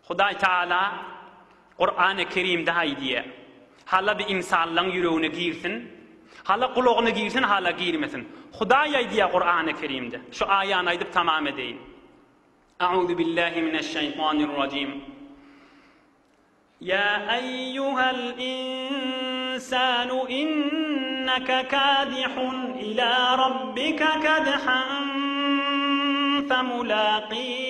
Hudaý Taala Kurany Kerimde aýdýar, Hala bi ynsanlaň ýüregine girsin, hala gulagyna girsin, hala girmesin. Hudaý aýdýar Kurany Kerimde. Şu aýany aýdyp tamam edeýin. A'uzu billahi mineşşeýtanirrajim. Ýa eýýuhel insanu inneke kadihun ila rabbike kadhan femulaqih.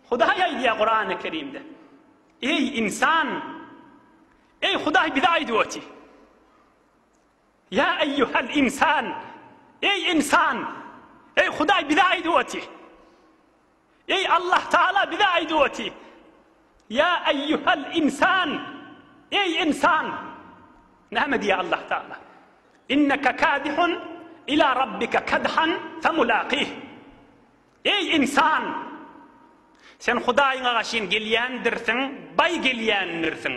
Hudaý aýdýar Kurany Kerimde. Eý insan! Eý Hudaý bize aýdyp otyr. Ýa eýýuhel insan! Eý insan! Eý Hudaý bize aýdyp otyr. Eý Allah Taala bize aýdyp otyr. Ýa eýýuhel insan! Eý insan! Näme diýýär Allah Taala? Inneke kadihun ila rabbike kadhan femulaqih. Eý insan! Sen Hudaýyňa gaşyn gelýändirsiň, baý gelýändirsiň.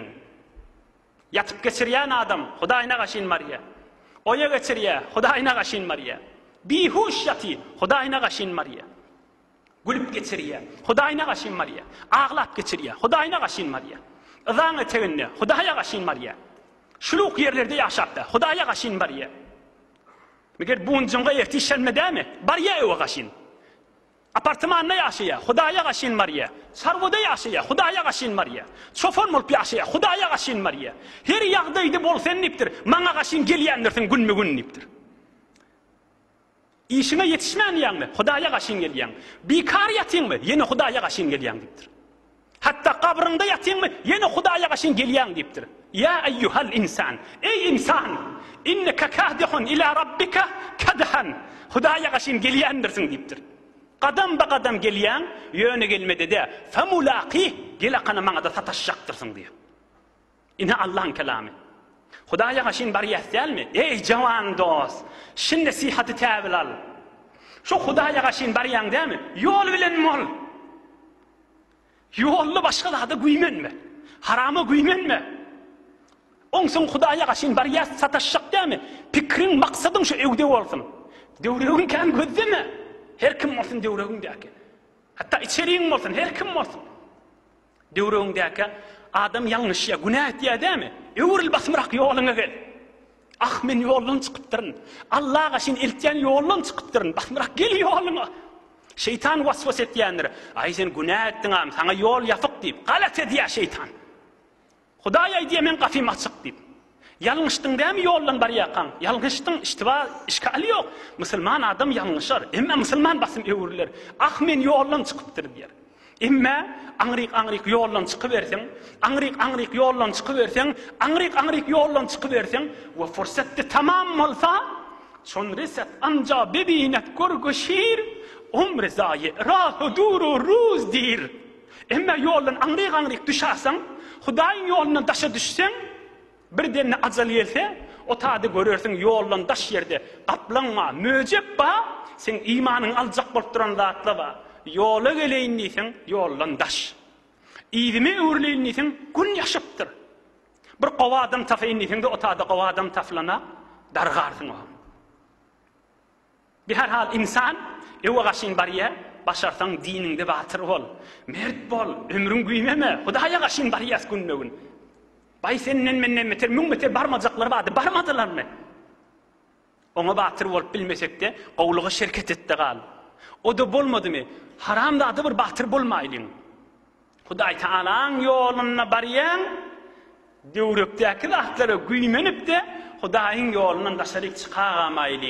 Ýatyp geçirýän adam Hudaýyna gaşyn barýar. Oýa geçirýär, Hudaýyna gaşyn barýar. Bihuş ýatyr, Hudaýyna gaşyn barýar. Gülüp geçirýär, Hudaýyna gaşyn barýar. Aglap geçirýär, Hudaýyna gaşyn barýar. Yzaň eteginde, Hudaýa gaşyn barýar. Şuluk ýerlerde ýaşap-da, Hudaýa gaşyn barýar. Meger bunjunga ertir şenbe dämi? Barýar öwe gaşyn. Apartmanda ýaşaýar, Hudaýa gaşyn barýar. Çarwada ýaşaýar, Hudaýa gaşyn barýar. Çopan bolup ýaşaýar, Hudaýa gaşyn barýar. Her ýagdaýda bol sen diýipdir, maňa gaşyn gelýändirsiň günbe-gün diýipdir. Işiňe ýetişmän diýýäňmi, Hudaýa gaşyn gelýäň. Bikar ýatyňmy, ýene Hudaýa gaşyn gelýäň diýipdir. Hatda gabryňda ýatyňmy, ýene Hudaýa gaşyn gelýäň diýipdir. Ýa eýýuhal insan, eý ynsan, inneke kadihun ila rabbike kadhan, Hudaýa gaşyn gelýändirsiň diýipdir. Gadam-ba-gadam gelýäň, ýöne gelmede-de, femulaqih, gel akana maňa-da sataşjakdyrsyň diýýär. Ine Allaň kelamy. Hudaýa gaşyn barýas dälmi? Eý jawan dost, şi nesihaty täwil al. Şo Hudaýa gaşyn barýaň dälmi? Ýol bilen bol. Ýolda başga zada güýmenme. Harama güýmenme. Onsoň Hudaýa gaşyn barýas sataşjak dälmi? Pikriň, maksadyň şu öwde bolsun. Döwregiň kän gözleme. Her kim bolsun döwregiňdäki. Hatda içeriň bolsun, her kim bolsun. Döwregiňdäki adam ýalňyşýar, günä etýär dämi? Öwrül basymrak ýoluňa gel. Ah, men ýoldan çykypdyryn. Alla gaşyn eltýän ýoldan çykypdyryn. Basymrak gel ýoluňa. Şeýtan waswas etýändir. Aý, sen günä etdiňam, saňa ýol ýapyk diýip. Galat edýär şeýtan. Hudaý aýdýar, meň gapym açyk diýip. Ýalňyşdyň dämi ýoldan barýarkaň? Ýalňyşdyň, iştiba, işgal ýok. Musulman adam ýalňyşar. Emma musulman basym öwrüler. Ah, men ýoldan çykypdyr diýer. Emma aňryk-aňryk ýoldan çykyberseň, aňryk-aňryk ýoldan çykyberseň, aňryk-aňryk ýoldan çykyberseň we fursatda tamam bolsa, çon reset anja bebinet görgü şir, umri zaýe rahy duru ruz dir. Emma ýoldan aňryk-aňryk düşäseň, Hudaýyň ýolundan daşa düşseň, birdende ajal gelse, o taýda görersiň ýoldan daş ýerde gaplaň bar, möjek bar, seň imanyňy aljak bolup duran zatlar bar. Ýola geleýin diýseň, ýoldan daş. Yzyma öwrüleýin diýseň, gün ýaşypdyr. Bir gowy adam tapaýyn diýseň-de, o taýda gowy adam tapylana dargarsyň oňa. Bir her hal ynsan öwe gaşyn barýa, başarsaň diniňde batyr bol, mert bol, ömrüň güýmeme, Hudaýa gaşyn barýas günbe-gün. Baý senden menden beter müň beter barmajaklar bardy, barmadylarmy? Oňa batyr bolup bilmesekde, gowulyga şerket etde gal. O-da bolmadymy, haram zada bir batyr bolmaýlyň. Hudaý Tagalaň ýolunda barýaň, döwrekdäki zatlara güýmenip-de, Hudaýyň ýolundan daşaryk çykagamaýlyň.